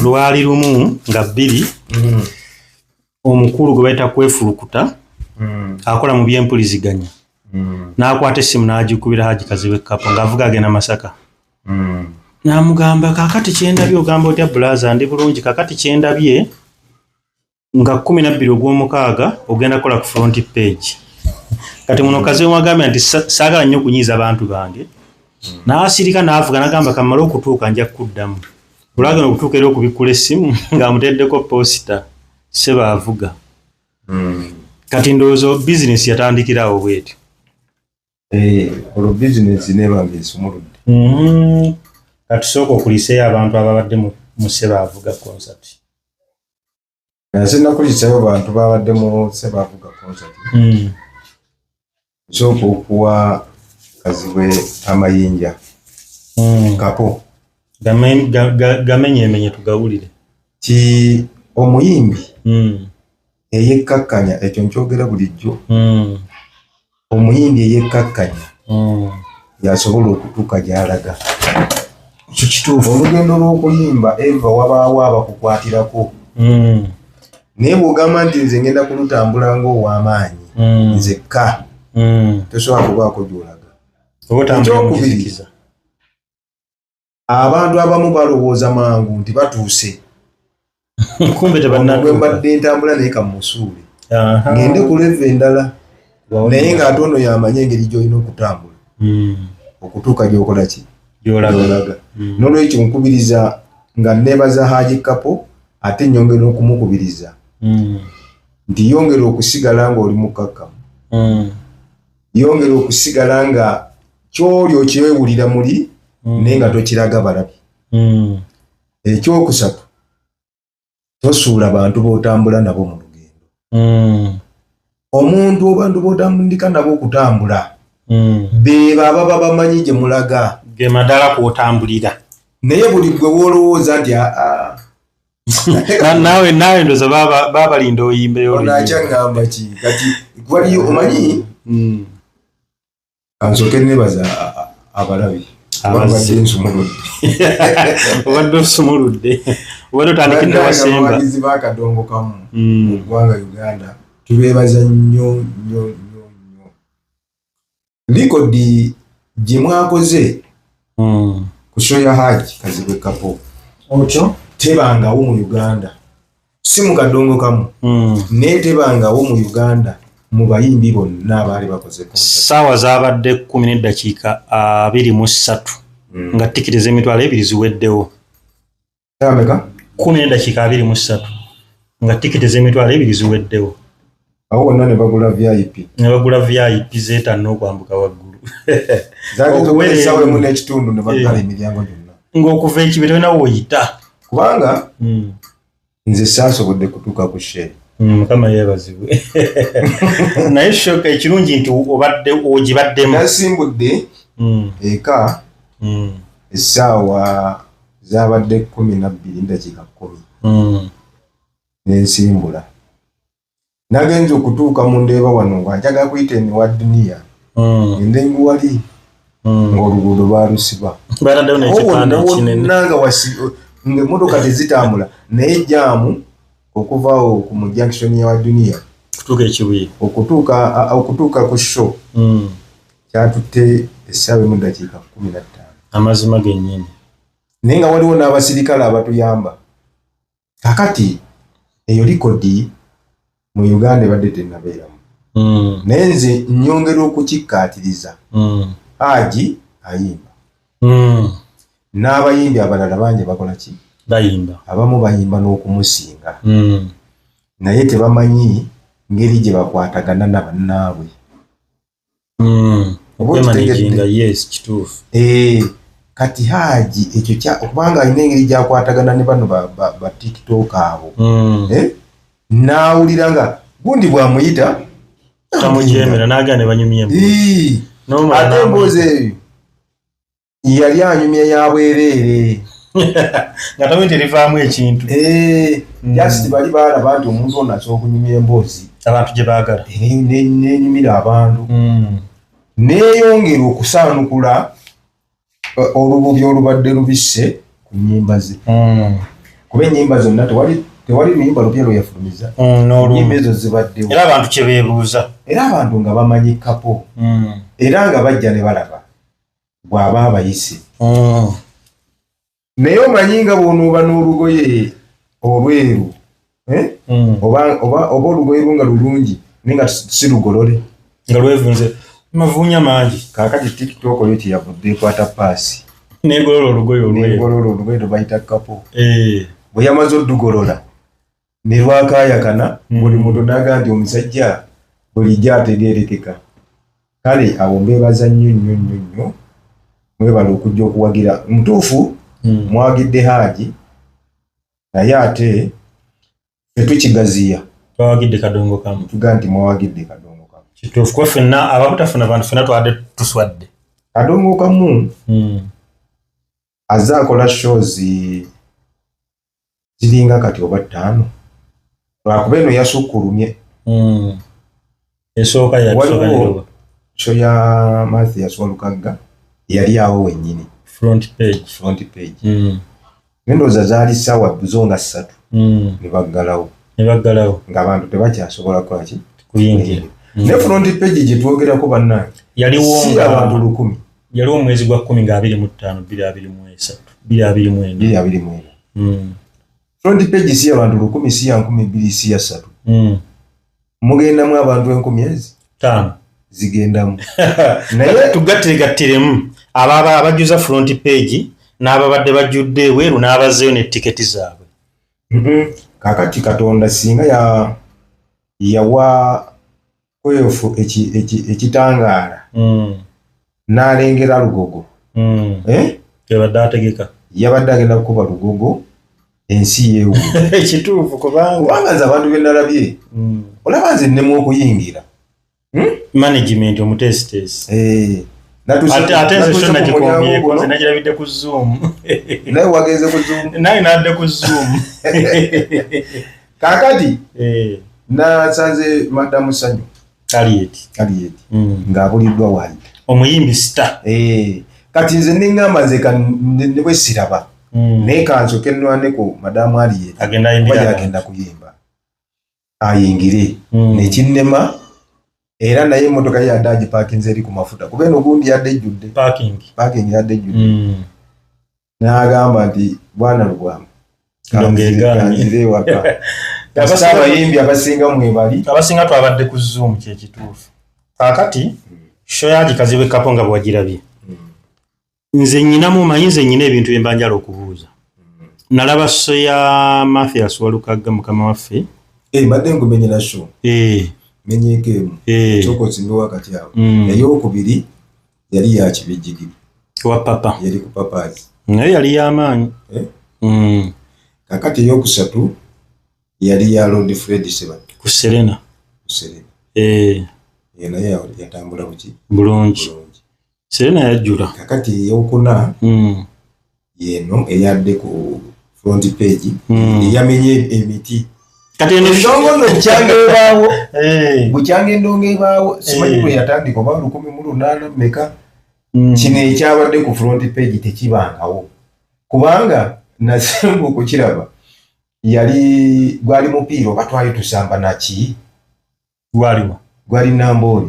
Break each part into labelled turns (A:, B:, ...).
A: Lwali lumu nga 2 omukulu gwe bayita Kwefulukuta akola mu byempuliziganya n'akwata essimu n'agikubira Haji Kazibwe Kapo ng'avuga agenda Masaka. N'amugamba, "Kaakati kyendabye, ogamba otya brother?" "Ndi bulungi. Kaakati kyendabye nga 12 ogw'omukaaga ogenda kukola ku front page." Kati muno Kazibwe mwagambye nti, "Saagala nnyo kunyiiza bantu bange." N'asirika n'avuga, n'agamba, "Kamale okutuuka nja kuddamu." Olwagenda okutuuka era okubikkula essimu ng'amuteddeko poster Ssebaavuga. Kati ndowooza bizinesi yatandikira awo bwetyo.
B: Eh, olwo bizinesi nebanga esumuludde.
A: Kati sooka okuliiseyo abantu ababadde mu Ssebaavuga concert.
B: Nze nakulisayo bantu babadde mu Ssebaavuga concert. Nsooka okuwa Kazibwe amayinja Kapo.
A: Gamenyemenye tugawulire.
B: Ti omuyimbi eyekkakkanya, ekyo nkyogera bulijjo, omuyimbi eyekkakkanya yasobola okutuuka gy'alaga.
A: Ekyo kituufu.
B: Olugendo lw'okuyimba eva wabaawo abakukwatirako, naye bw'ogamba nti nze ngenda kulutambula ng'ow'amaanyi nzekka, tosobola kubaako gy'olaga.
A: Oba otambulira mu
B: Ekyokubiri,
A: kizikiza.
B: abantu abamu balowooza mangu nti batuuse.
A: Kumbe
B: Ono gwe
A: tebannatuuka.
B: mbadde ntambula naye kamusuule ngende ku level endala, naye ng'ate ono yamanyi engeri gy'olina okutambula okutuuka gy'okola ki?
A: Gy'olaga.
B: Gy'olaga. N'olwekyo nkubiriza nga neebaza Haji Kapo, ate nyongera okumukubiriza nti yongera okusigala ng'oli mukkakkamu, yongera okusigala nga ky'oli okyewulira muli, naye nga tokiraga balabi. Ekyokusatu, tosuula bantu b'otambula nabo mu lugendo. Omuntu, abantu b'otandika nabo okutambula beebo ababa bamanyi gye mulaga.
A: Ge madala kw'otambulira.
B: Naye buli gwe woolowooza nti aa
A: Naawe ndowooza babalinda oyimbeyo
B: ono
A: oluyimba.
B: Akyaŋŋamba ki kati waliyo omanyi? Kansooke nebaza abalabi.
A: Abazze.
B: Babadde nsumuludde.
A: Obadde osumuludde, obadde otandikidde wasemba.
B: Abawagizi b'akadongo kamu mu ggwanga Uganda, tubeebaza nnyo nnyo nnyo nnyo. Likodi gye mwakoze ku show ya Haji Kazibwe Kapo
A: Otyo.
B: tebangawo mu Uganda, si mu kadongo kamu, naye tebangawo mu Uganda mu bayimbi bonna abaali bakoze concert.
A: Saawa zabadde 10:23 nga tikiti ez'emitwalo 2 ziweddewo.
B: Ameka?
A: 10:23 nga tikiti ez'emitwalo 2 ziweddewo.
B: Awo wonna ne bagula VIP.
A: Ne bagula VIP zeetanna okwambuka waggulu.
B: Zagenza
A: Okuwera
B: okuwa essaawa emu
A: emu.
B: n'ekitundu ne baggala emiryango gyonna.
A: Ng'okuva ekibe tolina woyita.
B: Kubanga nze saasobodde kutuuka ku show.
A: Mukama yeebazibwe, naye shoka ekirungi nti obadde ogibaddemu.
B: Nasimbudde eka essaawa zabadde 12:10. Nensimbula, nagenza okutuuka mu Ndeeba wano nga njagala kuyita emiwa duniya, endengu wali ng'oluguudo baalusiba.
A: Bataddewo n'ekipande
B: Awo wonna
A: ekinene.
B: wonna nga ng'emmotoka tezitambula, naye jam okuva awo ku mu junction ya duniya
A: kutuuka ekibuye.
B: Okutuuka ku show kyatutte essaawa 1:15.
A: Amazima gennyini.
B: Naye nga waliwo n'abasirikale abatuyamba. Kakati eyo likodi mu Uganda ebadde tennabeeramu, naye nze nyongera okukikkaatiriza, Haji ayimba, n'abayimbi abalala bangi bakola ki?
A: Bayimba.
B: Abamu bayimba n'okumusinga, naye tebamanyi ngeri gye bakwatagana na bannaabwe. Oba
A: Okwemanaginga.
B: okitegedde?
A: Yes, kituufu.
B: Eh, kati Haji ekyo kya okubanga alina engeri gyakwatagana ne bano ba TikTok abo, eh? N'awulira nga gundi bw'amuyita
A: Tamujemera n'agenda ne banyumya emboozi.
B: Ii,
A: N'omulala
B: ate emboozi
A: n'amuyita.
B: eyo yali anyumya ya bwereere.
A: Nga tamanyi terivaamu ekintu.
B: Eh, just bali balaba nti omuntu ono asobola okunyumya emboozi
A: abantu gye baagala.
B: Nenyumira abantu, neeyongera okusaanukula olububi olubadde lubisse ku nnyimba ze. Kuba ennyimba zonna tewali luyimba lupya lwe yafulumiza. Ennyimba ezo zibaddewo.
A: Era abantu kye beebuuza.
B: Era abantu nga bamanyi Kapo. Era nga bajja ne balaba bw'aba abayise. Naye omanyi nga bw'onooba n'olugoye olweru, oba olugoye lwo nga lulungi naye nga si lugolole.
A: Nga lwevunze mavuunya mangi.
B: Kaakati TikTok oyo kyeyavudde ekwata paasi.
A: N'egolola olugoye olweru.
B: N'egolola olugoye lwe bayita Kapo. Bwe yamaze oddugolola ne lwakaayakana, buli muntu n'agamba nti omusajja bulijjo ategeerekeka. Kale abo mbeebaza nnyo nnyo nnyo nnyo, mwebale okujja okuwagira. Mutuufu mwagidde Haji, naye ate ffe tukigaziya.
A: Twawagidde Kadongo Kamu.
B: Tugaa nti mwawagidde Kadongo Kamu.
A: Kituufu, kuba ffenna ababutafuna bantu ffenna twadde tuswadde.
B: Kadongo Kamu azze akola shows ziringa kati oba 5. Lwakuba eno yasukkulumye.
A: Esooka
B: yaliwo show ya Mathias Walukagga yali awo wennyini.
A: Front page.
B: Front page. Ndowooza zaali ssaawa zo nga 3. Ne baggalawo.
A: Ne baggalawo.
B: Ng'abantu tebakyasobola kukola ki?
A: Kuyingira.
B: Ne front page gye twogerako bannange.
A: Yaliwo
B: si abantu 1000.
A: Yaliwo omwezi gwa 10 25 2023. 2024.
B: 2024. Front page si abantu 1000, si ya 2000, si ya 3. Mugendamu abantu 1000 ezi?
A: 5.
B: Zigendamu. Naye
A: tugattiregattiremu ababa abajjuza front page n'ababadde bajjudde ebweru n'abazzeeyo ne tiketi zaabwe.
B: Kaakati Katonda singa yawa Kwefu ekitangaala n'alengera Lugogo.
A: Yabadde ategeka.
B: Yabadde agenda kukuba Lugogo ensi yeewuunya.
A: Ekituufu
B: kubanga nze abantu be nalabye olaba nze nnemu okuyingira.
A: Management omuteesiteesi. Ate nze so nagikombyeko, nze nagirabidde ku Zoom.
B: Naye wagenze ku Zoom?
A: Naye nadde ku Zoom.
B: Kaakati nasanze Madamu Sanyu
A: Harriet
B: ng'abuliddwa waayita.
A: Omuyimbi star.
B: Kati nze ne ŋŋamba nze ne bwe siraba naye kansooke nnwane ku Madamu Harriet kuba yagenda kuyimba ayingire nekinnema. Era naye emmotoka ye yadde agipaakinze eri ku mafuta kuba eno gundi yadde ejjudde.
A: Parking
B: yadde ejjudde. N'agamba nti bwana Lubwama kanzire ewaka. Abayimbi abasinga mwebali.
A: Abasinga twabadde ku Zoom kyekituufu. Kaakati show ya Kazibwe Kapo nga bw'ogirabye. Nze nnyinamu manyi, nze nnyina ebintu bye mba njala okubuuza. Nalaba show ya Mathias Walukagga mukama waffe.
B: Mbadde nkumenyera show. Menyeeko emu. Sooka osimbe wakati awo. Ey'okubiri yali ya Kibijjigiri.
A: Wa Papa.
B: Yali ku Papazi.
A: Naye yali y'amaanyi.
B: Kaakati ey'okusatu yali ya Lord Fred Sebatta.
A: Ku Serena.
B: Ku Serena. Eyo naye yatambula buki?
A: Bulungi. Serena yajjula.
B: Kaakati ey'okuna yeno eyadde ku front page eyamenye emiti.
A: Kati eno
B: endongo nno bukyanga ebaawo. Bukyanga endongo ebaawo simanyi bwe yatandika oba 1800 mmeka. Kino ekyabadde ku front page tekibangawo. Kubanga nasemba okukiraba yali gwali mupiira oba twali tusamba naki?
A: Gwaliwo.
B: Gwali Namboole.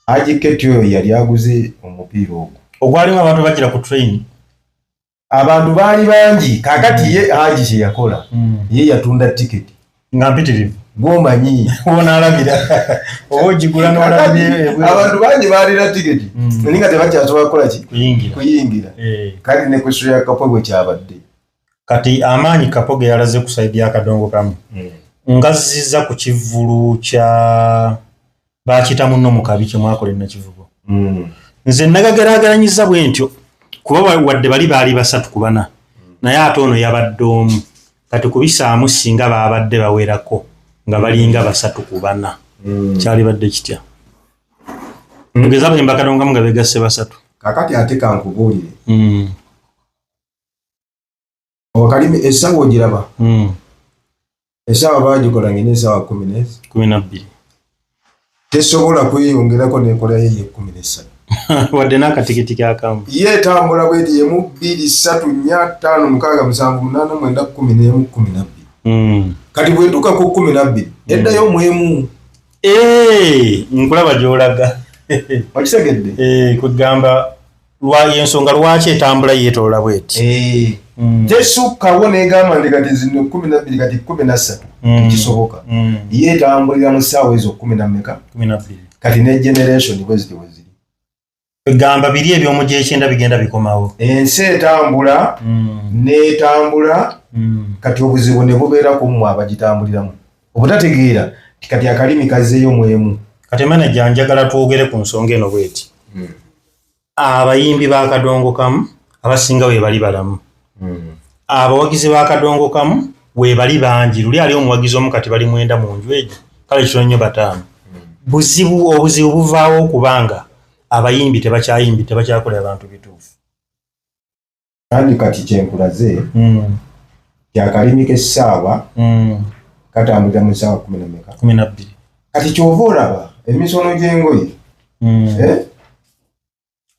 B: Haji Keti oyo yali aguze omupiira ogwo.
A: Ogwalimu abantu bagira ku train.
B: Abantu baali bangi. Kaakati ye Haji kye yakola, ye yatunda tiketi.
A: Nga mpitirivu.
B: Gw'omanyi.
A: W'onaalabira. Oba ogigula n'olabira.
B: Abantu bangi baalina tiketi. Naye nga tebakyasobola kukola ki?
A: Kuyingira.
B: Kuyingira. Kale ne ku show ya Kapo bwe kyabadde.
A: Kati amaanyi Kapo ge yalaze ku side y'Akadongo Kamu. Ngazizza ku kivvulu kya baakiyita munno mu kabi kye mwakola e Nakivubo. Nze nagageraageranyiza bwe ntyo kuba wadde bali baali 3 ku 4 naye ate ono yabadde omu. Kati kubisaamu singa baabadde bawerako nga balinga 3 ku 4. Kyalibadde kitya? Tugeze abayimbi Akadongo Kamu nga beegasse 3.
B: Kaakati ate kankubuulire. Okalimi essaawa ogiraba? Essaawa baagikola ng'erina essaawa 12.
A: 12.
B: Tesobola kweyongerako n'ekolayo ey'ekkumi n'essatu.
A: Wadde n'akatikitiki akamu.
B: Ye etambula bweti, emu, 2, 3, 4, 5, 6, 7, 8, 9, 11, 12. Kati bwetuuka ku 12 eddayo mu emu.
A: Nkulaba gy'olaga.
B: Okitegedde?
A: Kwegamba yensonga lwaki etambula yeetoola bweti.
B: Tesukkawo n'egamba nti kati zino 12 kati 13, tekisoboka. Ye etambulira mu ssaawa ezo kumi na mmeka?
A: 12.
B: Kati ne generation bwe ziti bwe ziri.
A: Kwegamba biri eby'omu gy'ekyenda bigenda bikomawo.
B: Ensi etambula n'etambula, kati obuzibu ne bubeera ku mmwe abagitambuliramu obutategeera ti kati akalimi kazzeeyo mu emu.
A: Kati manager, njagala twogere ku nsonga eno bweti. Abayimbi b'akadongo kamu abasinga we bali balamu, abawagizi b'akadongo kamu we bali bangi. Luli ali omuwagizi omu, kati bali 9 mu nju egyo, kale kitono nnyo 5. Buzibu, obuzibu buvaawo okubanga abayimbi tebakyayimbi, tebakyakolera bantu bituufu.
B: Kandi kati kyenkulaze kyakalimi k'essaawa katambulira mu ssaawa kumi na meka?
A: 12.
B: Kati kyova olaba emisono gy'engoye.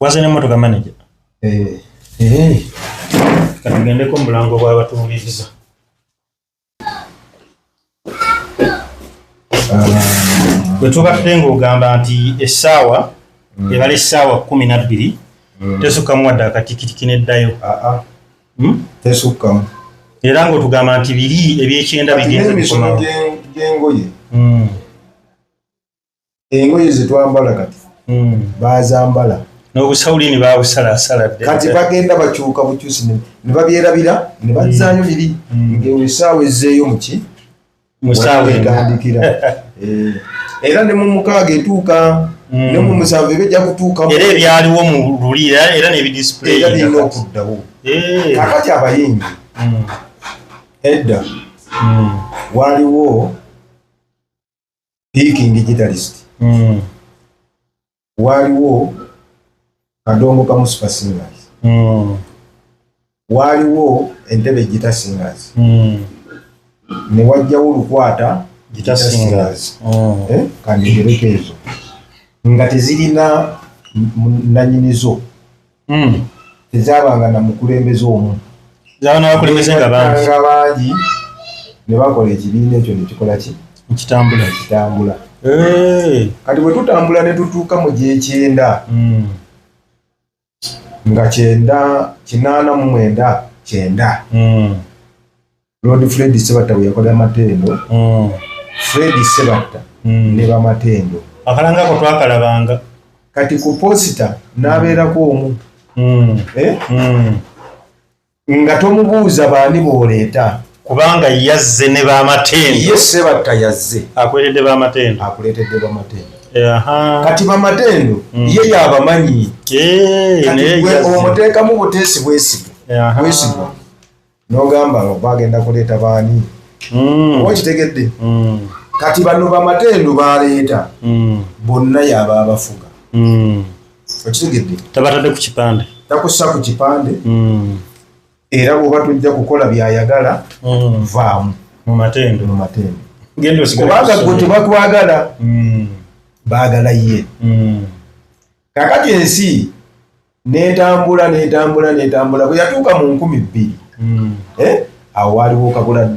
A: Waze n'emmotoka, manager?
B: Eh.
A: Katugendeko mu bulango bw'abatuwuliriza. Bwe tubadde ng'ogamba nti essaawa ebala essaawa 12, tesukkamu wadde akatikitiki n'eddayo.
B: Aa, tesukkamu.
A: Era ng'otugamba nti biri ebyekyenda
B: Kati
A: bigenze
B: n'emisono
A: bikomawo.
B: gy'engoye, engoye zetwambala kati bazambala
A: N'obusawulini babusalasala dde.
B: Kati bagenda bakyuka bukyusi ne babyerabira ne bazzaayo biri ng'ewo essaawa ezzeeyo muki
A: Mu ssaawa eno.
B: etandikira. Era ne mu 6 etuuka, ne mu 7 eba ejja kutuukamu.
A: Era ebyaliwo mu luli era
B: Era
A: n'ebidisplay
B: birina okuddawo. Kakati abayimbi edda waliwo picking guitarist, waliwo Kadongo Kamu Super Singers, waliwo Entebe Guitar Singers, ne wajjawo Olukwata
A: Guitar Singers.
B: Kandigereko ezo nga tezirina nanyinizo, tezabanga na mukulembeze omu.
A: Zaba n'abakulembeze nga bangi.
B: Nga bangi ne bakola ekibiina ekyo nekikola ki?
A: Kitambula.
B: Kitambula. Kati bwe tutambula ne tutuuka mu gyekyenda, nga 90, 89, 90, Lord Fred Sebatta bwe yakola Amatendo, Fred Sebatta ne Bamatendo.
A: Akalangako twakalabanga.
B: Kati ku posita n'abeerako omu. Eh? Nga tomubuuza baani b'oleeta.
A: Kubanga yazze ne Bamatendo.
B: Ye Sebatta yazze.
A: Akweredde Bamatendo.
B: Akuleetedde Bamatendo. Kati Bamatendo ye yabamanyi. Kati
A: Naye
B: gwe
A: yazze.
B: omuteekamu buteesi bwesigwa. Bwesigwa. N'ogamba nga bagenda kuleeta baani. Oba okitegedde? Kati bano Bamatendo baleeta bonna yaba abafuga. Okitegedde?
A: Tabatadde ku kipande.
B: Takussa ku kipande. Era bw'oba tojja kukola by'ayagala, vaamu.
A: Mu Matendo.
B: Mu Matendo.
A: Genda osigale
B: Kubanga
A: ku
B: gwe
A: ssomero.
B: tebakwagala. Baagala ye. Kaakati ensi n'etambula n'etambula n'etambula, bwe yatuuka mu 2000, awo waliwo Kabula,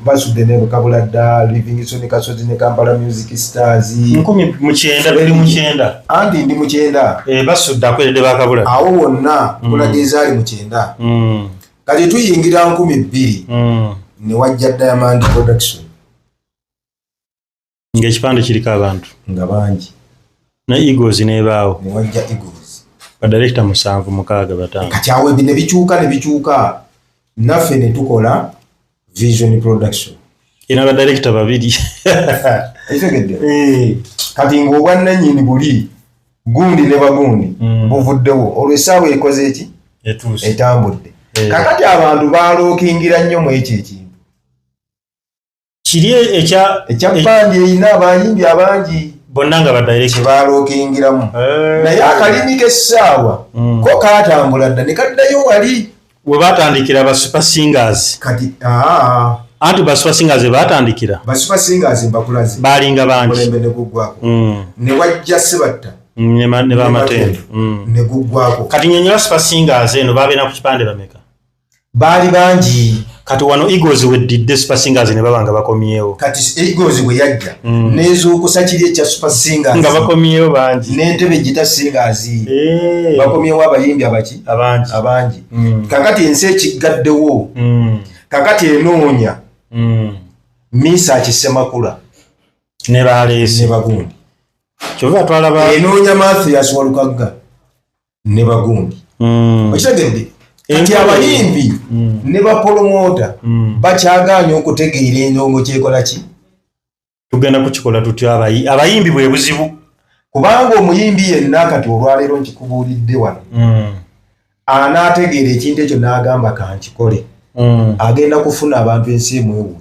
B: Basudde ne Kabula dda, Livingstone Kasozi ne Kampala Music Stars.
A: 1900, tuli mu 90.
B: Anti ndi mu 90.
A: Basudde akweredde Bakabula.
B: Awo wonna kulaga ezaali mu 90. Kati tuyingira 2000, ne wajja Diamond Production.
A: Ng'ekipande kiriko abantu.
B: Nga bangi.
A: Ne Eagles n'ebaawo.
B: Ne wajja Eagles.
A: Badirekita 7, 6, 5.
B: Kati awo ne bikyuka ne bikyuka. Naffe ne tukola Vision Production.
A: Ina badirekita 2.
B: Ekitegedde? Kati ng'obwannannyini buli gundi ne bagundi buvuddewo, olwo essaawa ekoze eki?
A: Etuuse.
B: Etambudde. Kakati abantu baalookingira nnyo mu ekyo ekintu.
A: Kiri
B: ekya bandi erina abayimbi abangi.
A: Bonna nga badirekita.
B: Kye baalookingiramu. Naye akalimi k'essaawa ko kaatambula dda ne kaddayo wali.
A: We baatandikira ba Super Singers.
B: Kati,
A: Anti ba Super Singers we baatandikira.
B: Ba Super Singers mbakulaze.
A: Baalinga bangi.
B: Omulembe ne guggwako. Ne wajja Sebatta.
A: Ne bamatendo.
B: Ne guggwako.
A: Kati nyonyola Super Singers eno babeera ku kipande bameka?
B: Baali bangi.
A: Kati wano Eagles weddidde Super Singers ne baba nga bakomyewo.
B: Kati Eagles bwe yajja nezuukusa kiri ekya Super Singers
A: nga bakomyewo bangi,
B: n'entebe gita Singers bakomyewo abayimbi abaki abangi. Kakati ensi ekiggaddewo, kakati enoonya Misa Kisemakula
A: ne baleese
B: ne bagundi,
A: kyova twalaba
B: enoonya Mathias Walukagga ne bagundi. Okitegedde? Kati abayimbi ne bapolomota bakyagaanye okutegeera endongo kyekola ki.
A: Tugenda kukikola tutya abayimbi bwe buzibu,
B: kubanga omuyimbi yenna kati olwaleero nkikubuulidde wano anaategeera ekintu ekyo n'agamba kankikole, agenda kufuna abantu ensi emwewuunye.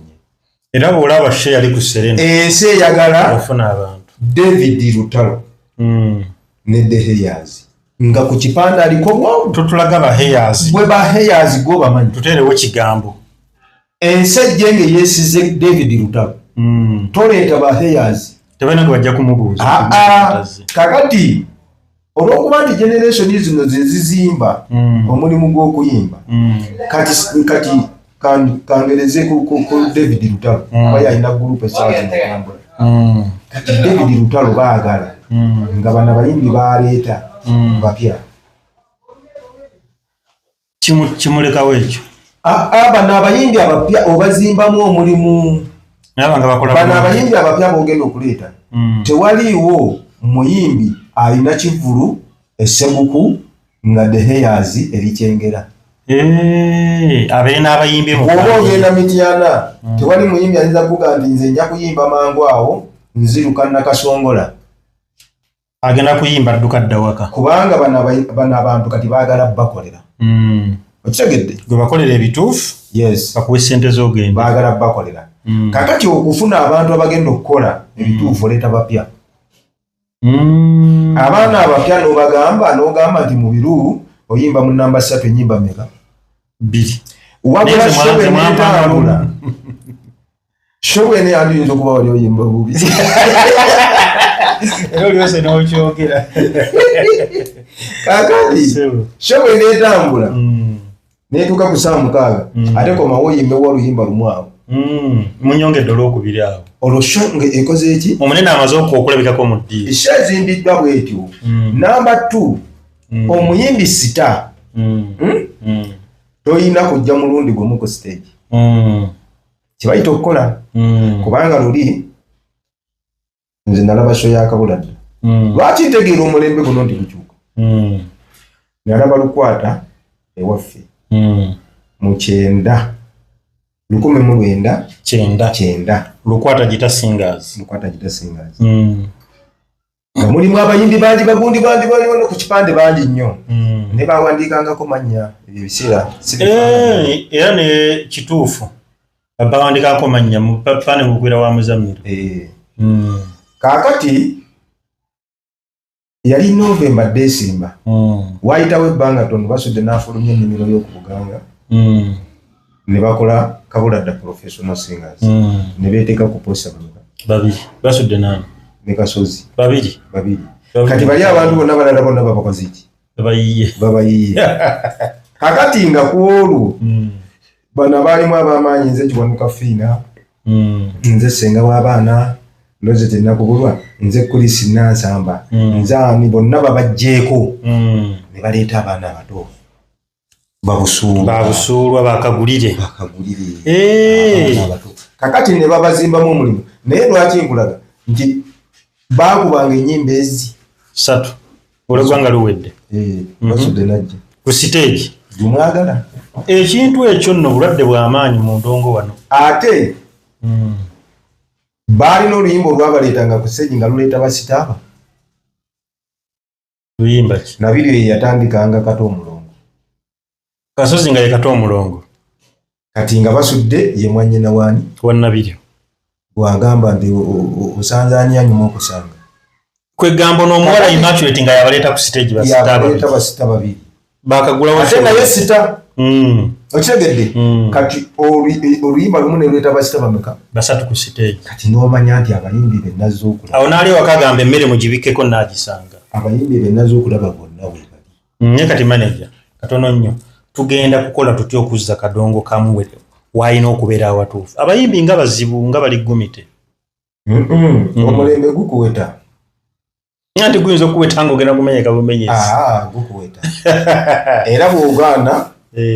A: Era bw'olaba she yali ku Serena,
B: ensi eyagala
A: ofuna abantu.
B: David Lutalo ne The Hairs nga ku kipande aliko
A: tutulaga ba Hairs,
B: bwe ba Hairs go bamanyi,
A: tuteerewo kigambo.
B: Ensi ejje nga yeesize David Lutalo, toleeta ba Hairs,
A: tebalina gwe bajja kumubuuza.
B: Kakati olw'okuba nti generation zino ze zizimba omulimu gw'okuyimba, kati kangereze ku David Lutalo kuba yalina gurupu essaawa zino okutambula. Kati David Lutalo baagala nga bano abayimbi baleeta bapya.
A: Kimulekawo ekyo.
B: Bano abayimbi abapya obazimbamu omulimu. Bano abayimbi abapya b'ogenda okuleeta, tewaliiwo muyimbi alina kivvulu esseguku nga The Hairs eri Kyengera.
A: Abeere n'abayimbi mu
B: Bw'oba ogenda Mityana, tewali muyimbi ayinza kugamba nti nze nja kuyimba mangu awo nziruka Nakasongola.
A: Agenda kuyimba dduka dda waka.
B: Kubanga bano abantu kati baagala bakolera. Okitegedde?
A: Gwe bakolera ebituufu,
B: yes,
A: bakuwe ssente z'ogenda.
B: Baagala bakolera. Kakati okufuna abantu abagenda okukola ebituufu oleeta bapya. Abaana abapya n'obagamba n'ogamba nti mu biru oyimba mu namba 3 ennyimba mmeka?
A: 2.
B: Wabula show enetambula. Show ene ayinza okuba wali oyimba bubi.
A: Era olyose n'okyogera.
B: Kakati show enetambula netuuka ku ssaawa 6 ate komawo oyimbewo oluyimba lumu awo.
A: Munyongedde olwokubiri awo.
B: Olwo show nga ekoze eki?
A: Omunene amaze okulabikako mu ddiiro.
B: Show ezimbiddwa bw'etyo. Namba 2, omuyimbi sita toyina kujja mulundi gumu ku stage. Kibayita okukola. Kubanga luli nze nalaba show ya Kabuladda. Lwaki ntegeera omulembe guno nti gukyuka? Nalaba Lukwata ewaffe mu 19 1990.
A: Lukwata Gita Singers.
B: Lukwata Gita Singers. Nga mulimu abayimbi bangi bagundi bangi bali wano ku kipande bangi nnyo. Ne bawandiikangako mannya ebyo ebiseera.
A: Era ne kituufu bawandiikako mannya mu pande mukwira wa Muzammiru.
B: Kaakati yali November December. Waayitawo ebbanga ttono basudde n'afulumya ennimiro y'oku Buganga. Ne bakola Kabuladda Professional Singers. Ne beeteeka ku posta bameka?
A: 2. Basudde nani?
B: Ne Kasozi.
A: 2.
B: 2. Kati bali abantu bonna balala bonna babakoze ki? Babayiye. Kakati nga ku olwo bano baalimu ab'amaanyi, nze Kiwanuka Fiina, nze Ssenga w'abaana, Rosette Nakubulwa, nze Chris Nansamba, nze ani, bonna babaggyeeko ne baleeta abaana abato.
A: Babusuulwa bakagulire.
B: Kakati ne babazimbamu omulimu. Naye lwaki nkulaga nti baakubanga ennyimba ezi
A: 3 olw'eggwanga luwedde.
B: Basudde najja
A: ku stage.
B: Gumwagala.
A: Ekintu ekyo nno bulwadde bw'amaanyi mu ndongo wano.
B: Ate baalina oluyimba olwabaleetanga ku stage nga luleeta basitaaba.
A: Luyimba ki?
B: Nabiryo ye yatandikanga Kato Omulongo.
A: Kasozi nga ye Kato Omulongo.
B: Kati nga basudde ye mwannyina waani?
A: Wa Nabiryo.
B: Bw'agamba nti osanze ani anyuma okusanga.
A: Kwegamba n'omuwala Immaculate nga yabaleeta ku stage basita babiri.
B: Yabaleeta basita babiri.
A: Bakagulawo
B: ate naye sita. Okitegedde? Kati oluyimba lumu ne luleeta basita bameka?
A: 3 ku stage.
B: Kati n'omanya nti abayimbi be nazza okulaba.
A: Awo n'ali wakagamba emmere mugibikkeko n'agisanga.
B: Abayimbi benaze okulaba bonna we bali.
A: Naye kati manager, katono nnyo, tugenda kukola tutya okuzza kadongo kamu waalina okubeera awatuufu? Abayimbi nga bazibu, nga bali gumite.
B: Omulembe gukuweta.
A: Anti guyinza okuweta ng'ogenda kumenyeka bumenyesi.
B: Gukuweta. Era bw'ogaana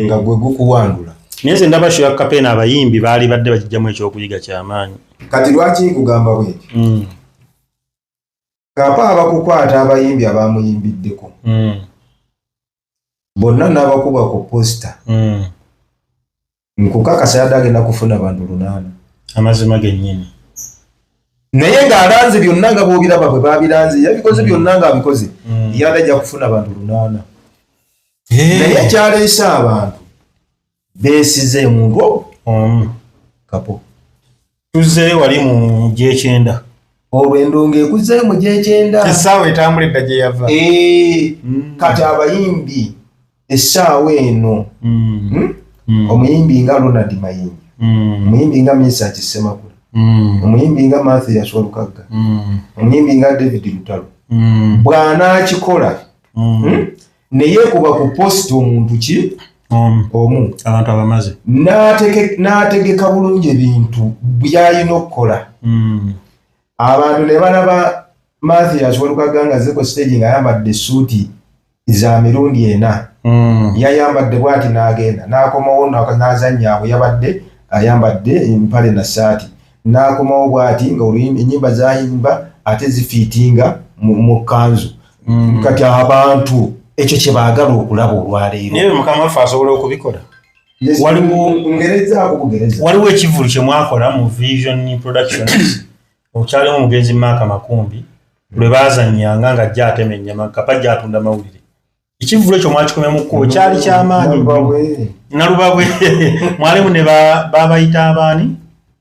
B: nga gwe gukuwandula.
A: Naye nze ndaba show ya Kapeena abayimbi baali badde bagijjamu ekyokuyiga kyamaanyi.
B: Kati lwaki nkugamba bwenti? Kapa abakukwata abayimbi abamuyimbiddeko. Bonna n'abakuba ku posta. Nkukakasa yadde agenda kufuna bantu 8.
A: Amazima gennyini.
B: Naye ng'alanze byonna nga bw'obiraba bwe baabiranze, yabikoze byonna ng'abikoze. Yadde ajja kufuna bantu 8. Naye kyaleese abantu beesize omuntu
A: omu.
B: Kapo.
A: Tuzzeeyo wali mu gy'ekyenda.
B: Olwo endongo ekuzzeeyo mu gy'ekyenda.
C: Essaawa etambula edda gye yava.
B: Kati abayimbi essaawa eno. Omuyimbi nga Ronald Mayinja. Omuyimbi nga Mesach Ssemakula. Omuyimbi nga Mathias Walukagga. Omuyimbi nga David Lutalo. Bw'anaakikola ne yeekuba ku post omuntu ki? Omu.
A: Abantu abamaze.
B: N'ategeka bulungi ebintu by'alina okukola. Abantu ne balaba Mathias Walukagga nga azze ku stage ng'ayambadde essuuti za mirundi 4. Yayambadde bw'ati n'agenda, n'akomawo n'azannya awo yabadde ayambadde empale na ssaati. N'akomawo bw'ati nga ennyimba z'ayimba ate zifiitinga mu kkanzu. Kati abantu ekyo kye baagala okulaba olwaleero.
A: Naye mukama waffe asobola okubikola.
B: Ngerezaako bugereza.
A: Waliwo ekivvulu kye mwakola mu Vision Productions, okyalimu omugenzi Mark Makumbi, lwe baazannyanga ng'ajja atema ennyama, Kapa ajja atunda mawulire. Ekivvulu ekyo mwakikomya mu kkubo, kyali kyamaanyi nnyo. Nalubabwe. Mwalimu ne babayita abaani?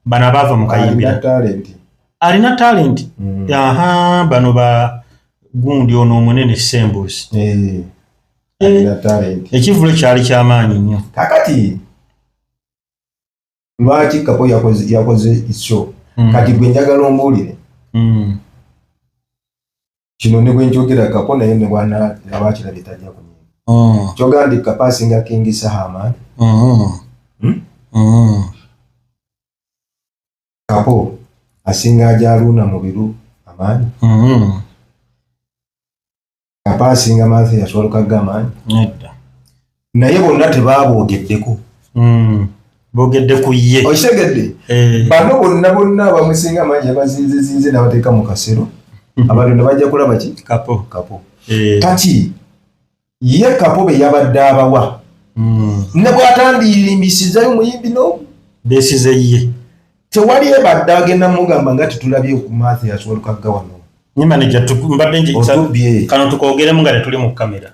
A: Bano abaava mu Kayimbira.
B: Alina talent.
A: Alina talent. Aha, bano ba gundi ono omunene Ssembuusi.
B: Alina talent.
A: Ekivvulu kyali kyamaanyi nnyo.
B: Kakati lwaki Kapo yakoze show? Kati gwe njagala ombuulire. Kino ne bwe njogera Kapo naye ne bwana abakirabye tajja kunyiiga. Kyogamba nti Kapo asinga King Saha amaanyi. Kapo asinga Ajaluuna Mubiru amaanyi. Kapo asinga Mathias Walukagga amaanyi.
A: Nedda.
B: Naye bonna tebaboogeddeko.
A: Boogedde ku ye.
B: Okitegedde? Bano bonna bonna abamusinga amaanyi yabazinzezinze n'abateeka mu kasero. Abantu ne bajja kulaba ki?
A: Kapo.
B: Kapo. Kati ye Kapo be yabadde abawa. Ne bw'atandirimbisizzayo muyimbi n'omu.
A: Beesize ye.
B: Tewali ebadde agenda mugamba nga tetulabye ku Mathias Walukagga wano.
A: Nye manager, mbadde
B: Otubye.
A: Kano tukoogeremu nga tetuli mu kamera.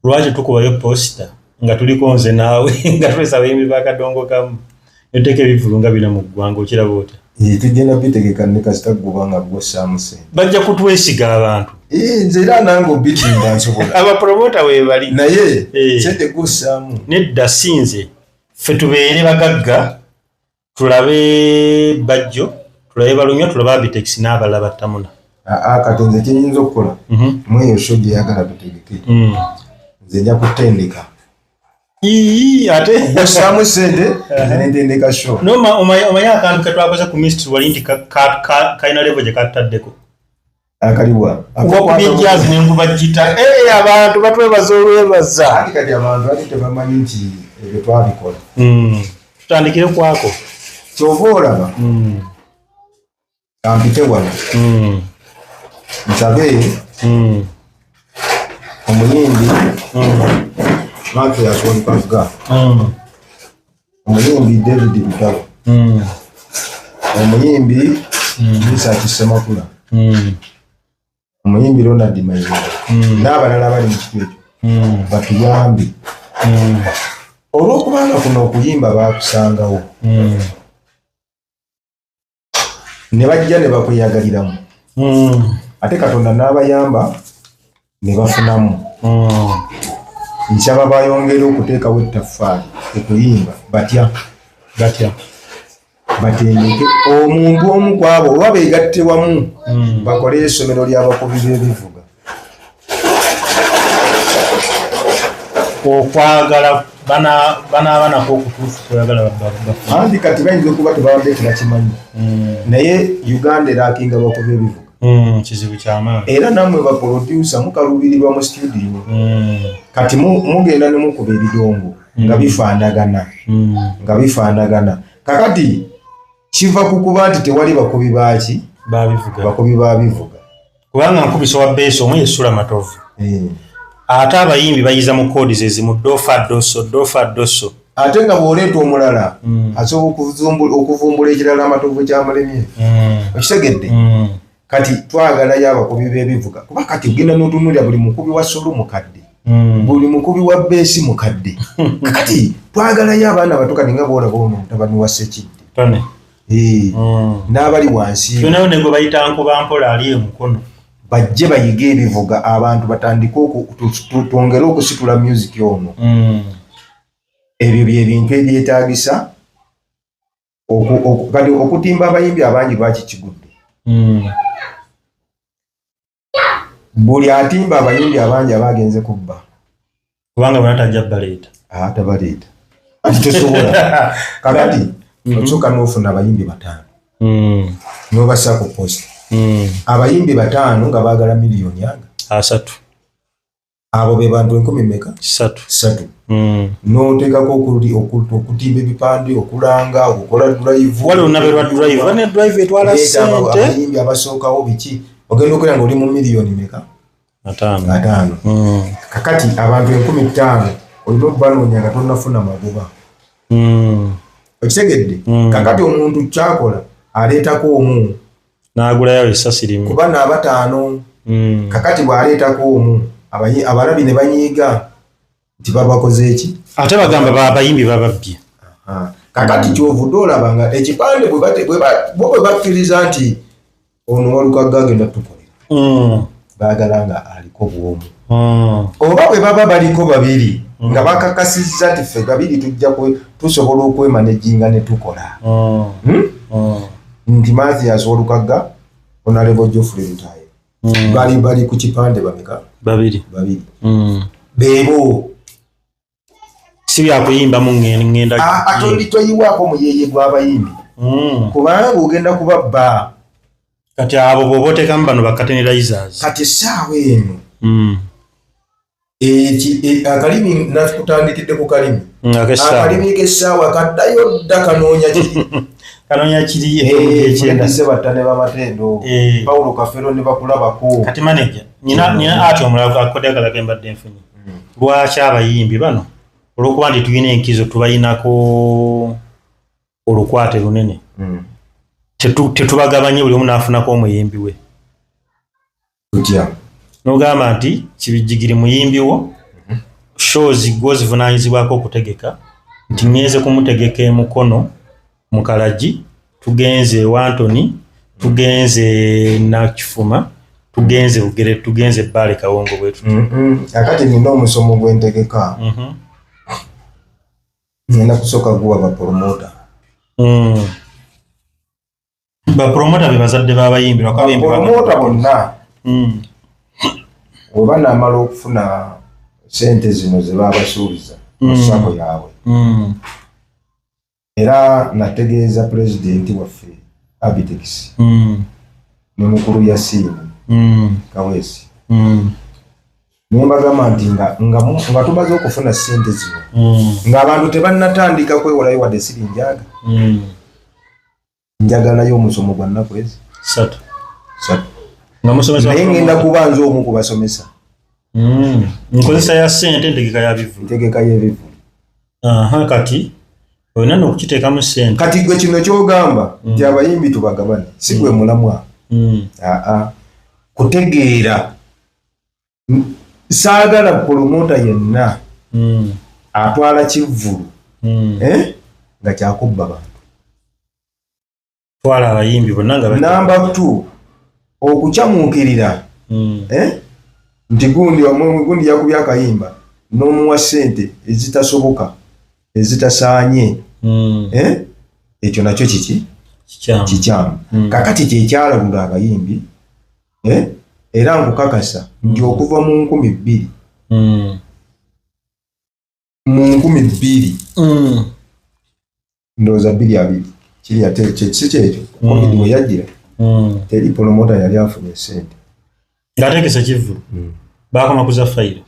A: Lwaki tukubayo poster nga tuliko nze naawe, nga tulesa abayimbi ba kadongo kamu? Neteeka ebivvulu nga bina mu ggwanga, okiraba otya?
B: Tugenda bitegeka ne kasita gguba nga gwossaamu ssente.
A: Bajja kutwesiga abantu.
B: Nze era nange obitimba nsobola.
A: Abapromota weebali.
B: Naye, ssente gwossaamu.
A: Nedda si nze. Ffe tubeere bagagga, tulabe Bajjo, tulabe Balunywa, tulabe Abitex n'abalala battamuna.
B: Kati nze kye nnyinza okukola, mweyo show gye yagala tutegeke. Nze nja kutendeka.
A: Ii, ate.
B: Gwossaamu ssente, nze ne ntendeka show.
A: No, omanyi akantu ke twakoze ku mystery wali nti kalina level gye kataddeko.
B: Akaliwa.
A: Wakubye jazz n'enkuba gita. Abantu batwebaza olwebaza.
B: Anti kati abantu bali tebamanyi nti ebyo twabikola.
A: Tutandikire kwako.
B: Ky'ova olaba. Kampite wano. Nsabe. Omuyimbi. Mathias Walukagga. Omuyimbi David Lutalo. Omuyimbi Mesach Ssemakula. Omuyimbi Ronald Mayinja. N'abalala abali mu kifo ekyo. Batuyambe. Olw'okubanga kuno okuyimba baakusangawo. Ne bajja ne bakweyagaliramu. Ate Katonda n'abayamba ne bafunamu. Nsaba bayongere okuteekawo ettaffaali okuyimba. Batya?
A: Batya.
B: Batendeke omuntu omu ku abo oba beegatte wamu bakole essomero ly'abakubi b'ebivuga.
A: Okwagala banaaba nako okutuufu kweyagala.
B: Anti kati bayinza okuba tebabadde tebakimanyi, naye Uganda erakinga bakuba ebivuga.
A: Kizibu kyamaanyi.
B: Era nammwe baproducer mukaluubirirwa mu studio. Kati mugenda ne mukuba ebidongo nga bifaanagana, nga bifaanagana. Kakati kiva ku kuba nti tewali bakubi baaki?
A: Babivuga.
B: Bakubi babivuga.
A: Kubanga nkubisa wa bass omu yesula Matovu. Ate abayimbi bayiza mu chords ezimu, do fa do so, do fa do so.
B: Ate nga bw'oleeta omulala, asobola okuvumbula ekirala Amatovu kyamulemye. Okitegedde? Kati twagalayo abakubi b'ebivuga, kuba kati ogenda n'otunuulira buli mukubi wa solo mukadde, buli mukubi wa bass mukadde. Kakati twagalayo abaana bato, kati nga bwolaba ono mutabani wa Sekidde.
A: Tone.
B: N'abali wansi.
A: Tulinayo ne gwe bayita Nkuba Mpola ali emukono.
B: Bajje bayige ebivuga, abantu batandike twongere okusitula music ono. Ebyo byebintu ebyetaagisa. Kati okutimba abayimbi abangi lwaki kigudde? Buli atimba abayimbi abangi aba agenze kubba.
A: Kubanga bonna tajja baleeta.
B: Tabaleeta, ati tosobola. Kakati osooka n'ofuna abayimbi 5, n'obassa ku poster. Abayimbi 5 nga baagala miliyoni aga
A: 30.
B: Abo be bantu enkumi meka?
A: 3.
B: 3. N'oteekako okutimba ebipande, okulanga, okukola drive.
A: Wali olunabe lwa drive, ne drive etwala
B: Leeta
A: ssente.
B: Abayimbi abasookawo biki, ogenda okulya nga oli mu miliyoni meka?
A: 5.
B: 5. Kakati abantu 5000 olina okubanoonya nga tonnafuna magoba. Okitegedde? Kakati omuntu kyakola, aleetako omu.
A: N'agulayo essasi limu.
B: Kuba naabataano. Kakati bw'aleetako omu, abalabi ne banyiiga nti babakoze eki?
A: Ate bagamba abayimbi bababbye.
B: Aha. Kakati kyovudde olaba nga ekipande bo bwe bakkiriza nti ono Walukagga agenda tukolera, baagala nga aliko bwomu, oba bwe baba baliko babiri, nga bakakasizza nti ffe babiri tujja tusobola okwemanaginga ne tukola. Nti Mathias Walukagga, Honorable Geoffrey Lutaaya, bali ku kipande bameka?
A: Babiri.
B: Babiri. Beebo.
A: Si byakuyimbamu ngenda.
B: Ate toyiwaako muyeeye gw'abayimbi, kubanga ogenda kubabba.
A: Kati abo bw'oba oteekamu bano ba curtain raisers.
B: Kati essaawa eno, akalimi nakutandikidde ku kalimi.
A: Ak'essaawa.
B: Akalimi k'essaawa kaddayo dda, kanoonya kiri.
A: Kanoonya kiri ekyenda.
B: Sebatta ne bamatendo, Paulo Kafero ne bakulabako.
A: Kati manager, nina ati omulala akodde akalala ke mbadde nfunye. Lwaki abayimbi bano, olw'okuba nti tulina enkizo, tubayinako olukwate lunene, tetubagabanye buli omu n'afunako omuyimbi we?
B: Tutya?
A: N'ogamba nti Kibijjigiri muyimbi wo, shows gwo zivunaanyizibwako okutegeka, nti ŋŋenze kumutegeka emukono mu Kalagi, tugenze ewa Antony, tugenze Nakifuma, tugenze Bugere, tugenze Bbaale Kawongo, bwe tuti.
B: Akati nina omusomo gwentegeka. Ngenda kusooka guwa bapromota.
A: Bapromota be bazadde b'abayimbi, lwakuba abayimbi
B: Bapromota bonna, bwe banaamala okufuna sente zino ze babasuubiza mu SACCO yaabwe, era nategeeza pulezidenti waffe Abitex ne mukulu Yasiini Kaweesi, ne mbagamba nti nga tumaze okufuna sente zino, ng'abantu tebannatandika kwewolayo wadde sirinjaga, njagalayo omusomo gwa nnaku ezi
A: 3.
B: 3.
A: Nga musomesa.
B: Naye ngenda kuba nze omu ku basomesa.
A: Nkozesa ya ssente, ntegeka ya bivulu.
B: Ntegeka y'ebivulu.
A: Aha, kati olina nno okukiteekamu ssente.
B: Kati gwe kino kyogamba nti abayimbi tubagabane, si gwe mulamwa. Aa, kutegeera. Saagala promota yenna atwala kivvulu, eh, nga kyakubba bantu.
A: Twala abayimbi bonna nga
B: Namba 2, okukyamuukirira, eh, nti gundi gundi yakubye akayimba n'omuwa ssente ezitasoboka, ezitasaanye, eh, ekyo nakyo kiki?
A: Kikyamu.
B: Kikyamu. Kakati kyekyalabula abayimbi, eh, era nkukakasa nti okuva mu 2000 Mu 2000, ndowooza 2020, kiri ate si kyekyo, COVID we yajjira, teri promota yali afunye sente.
A: Ng'ategese kivvulu, bakoma kuza fayiro.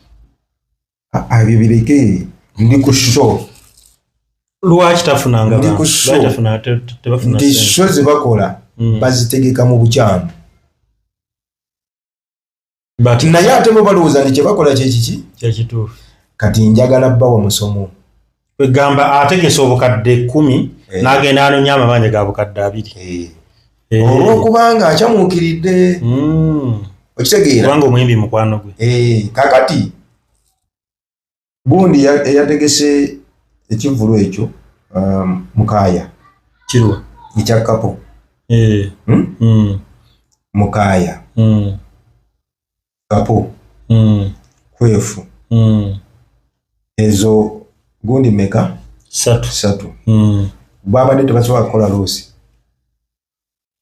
B: Ah, ebyo bireke, ndi ku show.
A: Lwaki tafunanga
B: Ndi
A: bantu?
B: ku show.
A: Lwaki tebafuna
B: Nti
A: ssente?
B: Show ze bakola bazitegeka mu bukyamu. Naye ate bo balowooza nti kyebakola kyekiki.
A: Kyekituufu.
B: Kati njagala bbawa musomo.
A: Kwegamba ategese obukadde 10, n'agenda anoonya amabanja ga 20,000.
B: Olwokubanga akyamuukiridde. Okitegeera?
A: Kubanga omuyimbi mukwano gwe.
B: Eh, kakati gundi eyategese ekivvulu ekyo, Mukaya.
A: Kirwa?
B: Ekya Kapo. Hmm? Mukaya, Kapo, Kwefu, ezo gundi meka?
A: Satu.
B: Satu. Babadde tebasobola kukola loss.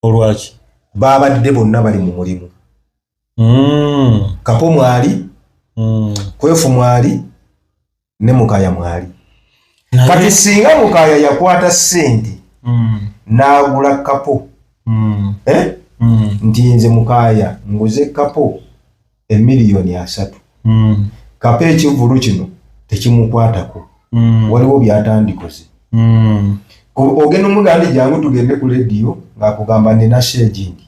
A: Olwaki?
B: Babadde bonna bali mu mulimu. Kapo mwali, Kwefu mwali, ne Mukaya mwali. Kati singa Mukaya yakwata ssente n'agula Kapo, eh? Nti nze Mukaya nguze Kapo 30 million. Kapo ekivvulu kino tekimukwatako. Waliwo byatandikoze. Ogenda omugamba nti jangu tugende ku lediyo, ng'akugamba nina show egindi.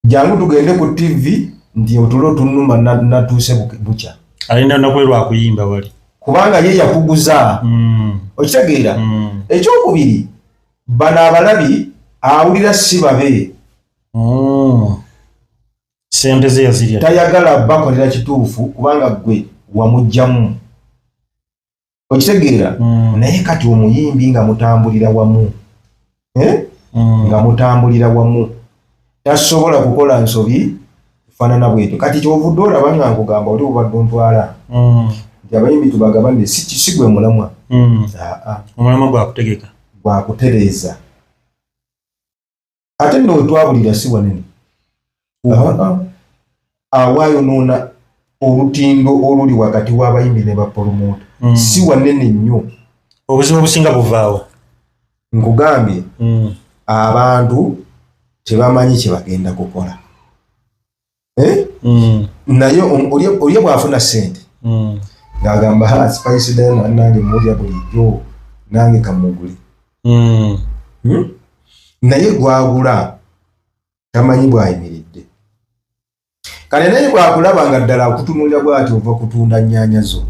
B: Jangu tugende ku TV, nti otulo tunuma, natuuse bukya.
A: Alinda lunaku lwe lwakuyimba wali.
B: Kubanga ye yakuguza. Okitegeera? Ekyokubiri, bano abalabi awulira si babe.
A: Sente ze yazirya.
B: Tayagala bakolera kituufu kubanga gwe wamugjamu. Okitegeera? Naye kati omuyimbi nga mutambulira wamu, eh? Nga mutambulira wamu, tasobola kukola nsobi faanana bwetyo. Kati kyovudde olaba nga nkugamba oli obadde ontwala nti abayimbi tubagabane, si gwe mulamwa. Aa.
A: Omulamwa gwakutegeka.
B: Gwakutereeza. Ate nno wetwabulira si wanene. Aa. Awaayonoona olutindo oluli wakati w'abayimbi ne bapromota si wanene nnyo.
A: Obuzibu obusinga buvaawo?
B: Nkugambye, abantu tebamanyi kye bagenda kukola, eh? Naye oli bw'afuna ssente ng'agamba, "Ha, Spice Diana nange mulya bulijjo, nange kamugule." Hmm? Naye gwagula tamanyi bw'ayimiridde. Kale naye bwakulaba nga ddala akutunuulira bw'ati, ova kutunda nnyaanya zo,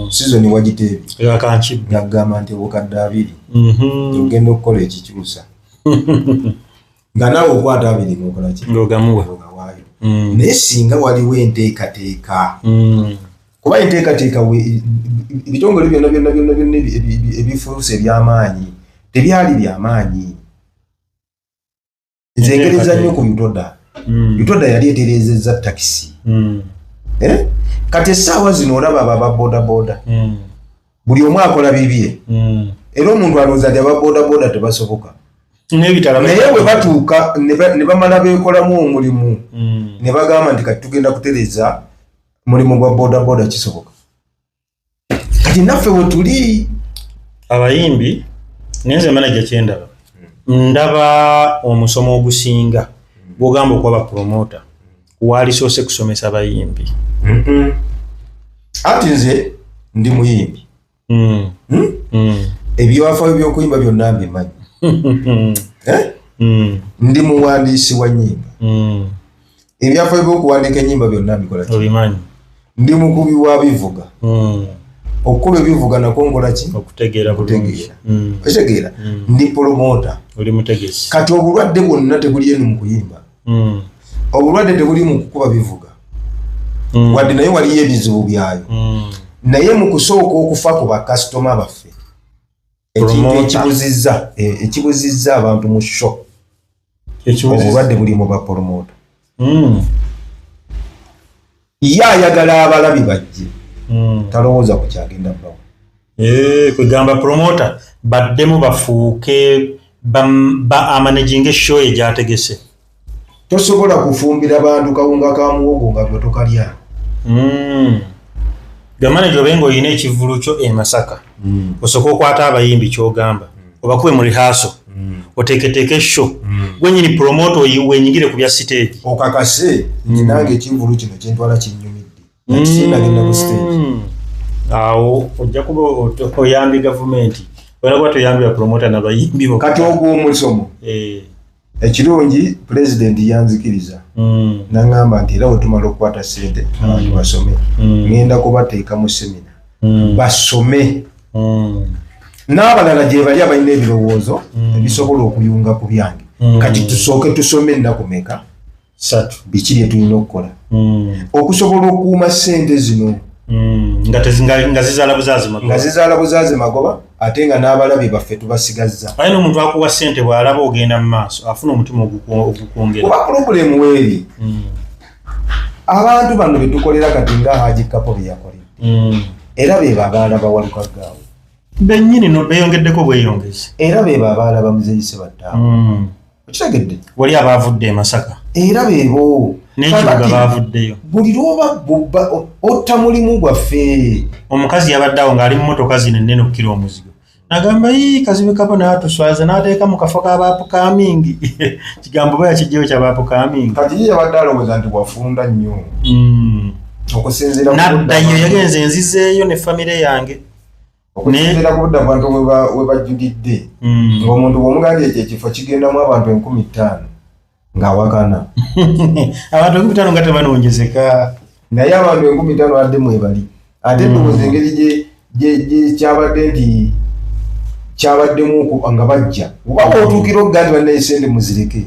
B: sizoni wagiteebye.
A: Akankibba.
B: Ng'agamba nti 20,000 ogenda okukola ekikyusa, nga naawe okwata abiri n'okola ki?
A: Ng'ogamuwa.
B: Ogawaayo. Naye singa waliwo enteekateeka, kuba enteekateeka ebitongole byonna byonna byonna byonna ebifuuse ebyamaanyi tebyali byamaanyi. Nze ngereza nnyo ku UTODA. UTODA yali etereezezza takisi. Eh? Kati essaawa zino olaba abo aba bodaboda, buli omu akola bibye. Era omuntu alowooza nti aba bodaboda tebasoboka.
A: N'ebitala.
B: Naye bwe batuuka ne bamala beekolamu omulimu ne bagamba nti kati tugenda kutereeza mulimu gwa bodaboda, kisoboka. Kati naffe we tuli.
A: Abayimbi, naye nze manager kyendaba, ndaba omusomo ogusinga gwogamba okuba bapromota walisoose kusomesa abayimbi.
B: Ati nze ndi muyimbi. Hmm? Ebyafaayo by'okuyimba byonna mbimanyi. Eh? Ndi muwandiisi wa nnyimba. Ebyafaayo by'okuwandiika ennyimba byonna mbikola ki?
A: Obimanyi.
B: Ndi mukubi wa bivuga. Okukuba ebivuga nakwo nkola ki?
A: Okutegeera bulungi.
B: Okutegeera. Okitegeera? Ndi promota.
A: Oli mutegesi.
B: Kati obulwadde bwonna tebuli eno mu kuyimba. Obulwadde tebuli mu kukuba bivuga. Wadde naye waliyo ebizibu byayo. Naye mu kusooka okufa ku bakasitoma baffe, ekintu
A: Promoter.
B: ekibuzizza abantu mu show,
A: Ekibuziza.
B: obulwadde buli mu bapromota. Ye ayagala abalabi bajje, talowooza ku kyagenda bawa.
A: Eh, kwegamba promota baddemu bafuuke ba amanaginga show egyategese.
B: Tosobola kufumbira bantu kawunga ka muwogo nga gwe tokalya.
A: Gamanaja obe ng'olina ekivvulu kyo e Masaka, osooka okwata abayimbi kyogamba obakube mu rehearsal, oteeketeeke show, gwenyini promoter wenyigire ku bya stage.
B: Okakase nti nange ekivvulu kino kyentwala kinyumidde, nakisinagenda ku stage.
A: Awo ojja kuba oyambye gavumenti, olina kuba toyambye bapromota nabayimbi bokka.
B: Kati ogwo omusomo, ekirungi pulezidenti yanzikiriza, naŋŋamba nti era wetumala okukwata ssente abantu basome, ŋŋenda kubateeka mu seminar basome, n'abalala gye bali abalina ebirowoozo ebisobola okuyunga ku byange. Kati tusooke tusome ennaku meka?
A: 3.
B: Biki bye tulina okukola okusobola okukuuma ssente zino?
A: Nga zizaala buzaazi
B: nga
A: magoba.
B: Zizaala buzaazi magoba, ate nga n'abalabi baffe tubasigazza.
A: Aye n'omuntu akuwa ssente bw'alaba ogenda mu maaso afuna omutima ogukwongera.
B: Kuba problem weeri, abantu bano betukolera kati nga Haji Kapo bye yakoledde, era bebo abaala bawalukaggaawe.
A: Bennyini no beeyongeddeko bweyongezi.
B: Era bebo abaala bamuzeyi Sebattaawo. Okitegedde?
A: Wali abaavudde e Masaka.
B: Era bebo.
A: N'ekibuga.
B: Kakati,
A: Baavuddeyo.
B: Buli lwoba otta mulimu gwaffe.
A: Omukazi yabadde awo ng'ali mu motoka zino ennene okukira omuzigo, nagamba, "Ii, Kazibe Kapo n'atuswaza n'ateeka mu kafo k'abapukamingi." Kigambo ba yakijjeyo ky'abapukamingi.
B: Kati ye yabadde alowooza nti wafunda nnyo okusinziira ku budde
A: Naddayo.
B: abantu-
A: Yagenze, nzizeeyo ne famire yange.
B: Okusinziira ku budde abantu we bajjulidde, ng'omuntu bw'omugambye ekyo ekifo kigendamu abantu 5000 ng'awakana.
A: Abantu 5000 nga tebanoonyezeka.
B: Naye abantu 5000 adde mwebali, ate ndowooza engeri gye kyabadde nti kyabaddemu nga bajja oba bw'otuukira okuga nti bannaye sente muzireke,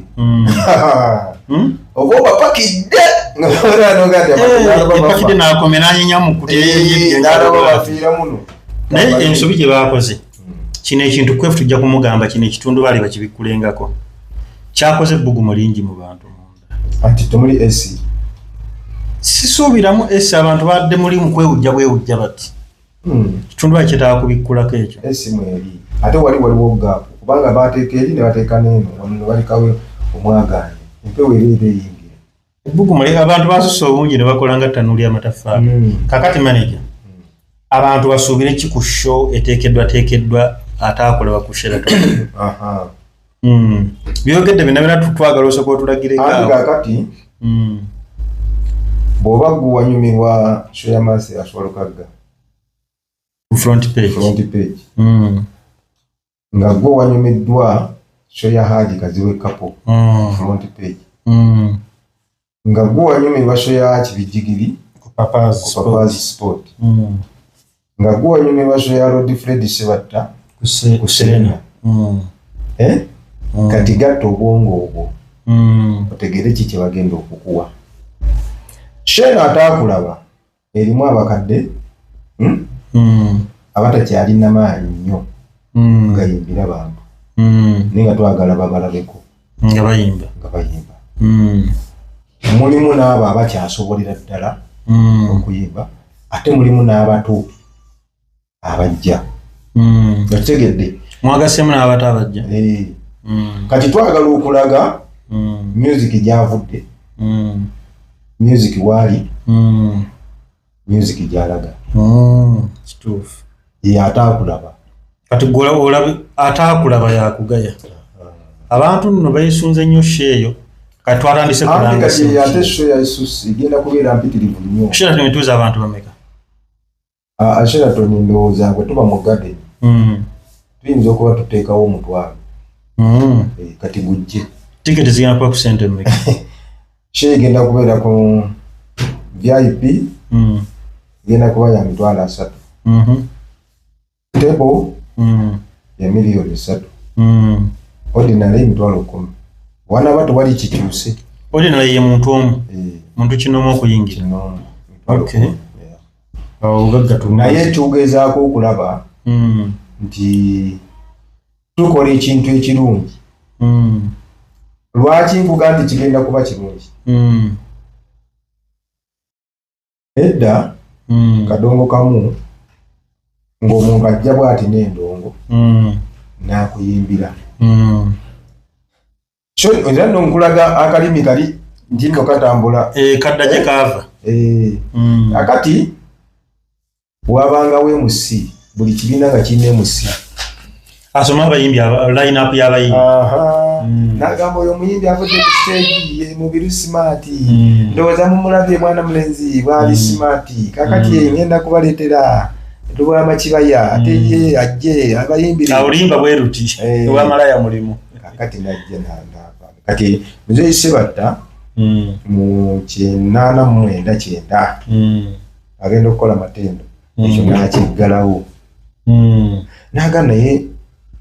B: oba obapakidde nga baoga nti abantu n'alaba bafa.
A: Epakidde n'akome n'anyenya mu
B: Eh, n'alaba bafiira muno.
A: Naye ensobi gye baakoze, kino ekintu kwefu tujja kumugamba, kino ekitundu baali bakibikkulengako, kyakoze ebbugumu lingi mu bantu munda.
B: Anti temuli AC.
A: Sisuubiramu esi, abantu badde muli mu kwewujja bwewujja bati. Kitundu bali kyetaaga kubikkulako ekyo.
B: AC mweri, ate wali waliwo gap kubanga bateeka eri ne bateeka n'eno, wano ne balekawo omwagaanya, empewo era eba eyingira.
A: Ebbugumu abantu basusse obungi ne bakola nga ttanuuli amataffaali. Kakati manager, abantu basuubire ki ku show eteekeddwa teekeddwa ataakolebwa ku Sheraton?
B: Aha.
A: Byogedde byonna byonna, twagala osooka otulagireko
B: Anti
A: awo.
B: kaakati bw'oba gwe wanyumirwa show ya Mathias Walukagga
A: Ku front page.
B: Front page, nga gwe wanyumiddwa show ya Haji Kazibwe Kapo front page, nga gwe wanyumirwa show ya Kibijigiri
A: Ku Papa's
B: ku Papa's Sport, nga gwe wanyumirwa show ya Lord Fred Sebatta
A: ku
B: ku Serena. Eh? Kati gatta obwongo obwo otegere ki kye bagenda okukuwa. Show ataakulaba erimu abakadde, Abatakyalina maanyi nnyo gayimbira bantu, naye nga twagala babalabeko
A: nga bayimba.
B: Nga bayimba. Mulimu n'abo abakyasobolera ddala okuyimba, ate mulimu n'abato abajja. Okitegedde?
A: Mwagaseemu n'abato abajja.
B: Eh. Kati twagala okulaga music gyavudde, music waali, music gyalaga.
A: Kituufu.
B: Ye ataakulaba.
A: Kati gwe olabe ataakulaba yakugaya. Abantu nno beesunze nnyo show eyo. Kati twatandise
B: Anti
A: kulanga.
B: Kati ate show ya Isusi egenda kubeera mpitirivu nnyo.
A: Sheraton etuuza abantu bameka?
B: Ah, Sheraton ndowooza bwe tuba mu garden tuyinza okuba tuteekawo 50,000. Eh, kati gujje.
A: Tiketi zigenda kuba ku sente mmeka?
B: Show egenda kubeera ku VIP, egenda kuba ya 300,000. Table ya 3 million. Ordinary 10,000. Wanaba tewali kikyuse.
A: Ordinary ye muntu omu?
B: Eh,
A: Muntu kinoomu okuyingira?
B: Kinoomu, 10,000. Yeah.
A: Awo obugagga
B: Naye tugezaako okulaba nti tukola ekintu ekirungi. Lwaki nkuga nti kigenda kuba kirungi? Edda kadongo kamu ng'omuntu ajja bw'ati n'endongo n'akuyimbira. So era nno nkulaga akalimi kali nti nno katambula.
A: Eh, kadda gye kaava.
B: Eh, akati Wabangawo MC, buli kibiina nga kirina MC.
A: Asoma abayimbi, line up y'abayimbi.
B: N'agamba oyo omuyimbi avudde ku stage ye Mubiru Smart. Ndowooza mumulabye mwana mulenzi bw'ali smart. Kakati ngenda kubaleetera Lubwama Kibaya, ate ye ajje abayimbire.
A: Awo oluyimba bwe luti, Lwamalaya mulimu.
B: Kakati najja n'ava. Kati Muzeeyi Sebatta mu 89 90 agenda okukola Matendo, ekyo n'akiggalawo. N'agamba naye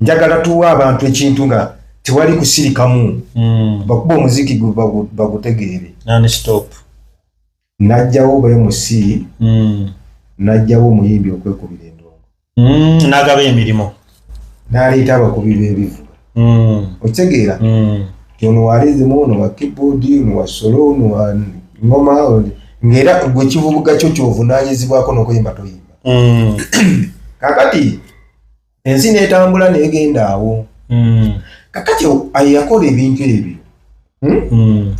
B: njagala tuwe abantu ekintu nga tewali kusirikamu, bakuba omuziki bagutegeere.
A: Non-stop.
B: N'aggyawo ba MC, n'aggyawo omuyimbi okwekubira endongo.
A: N'agaba emirimu.
B: N'aleeta abakubi b'ebivuga. Okitegeera? Nti ono wa rhythm, ono wa keyboard, ono wa solo, ono wa ngoma, ng'era gwe kivuga kyo ky'ovunaanyizibwako n'okuyimba toyimba. Kaakati ensi n'etambula n'egenda awo. Kakati yakola ebintu ebyo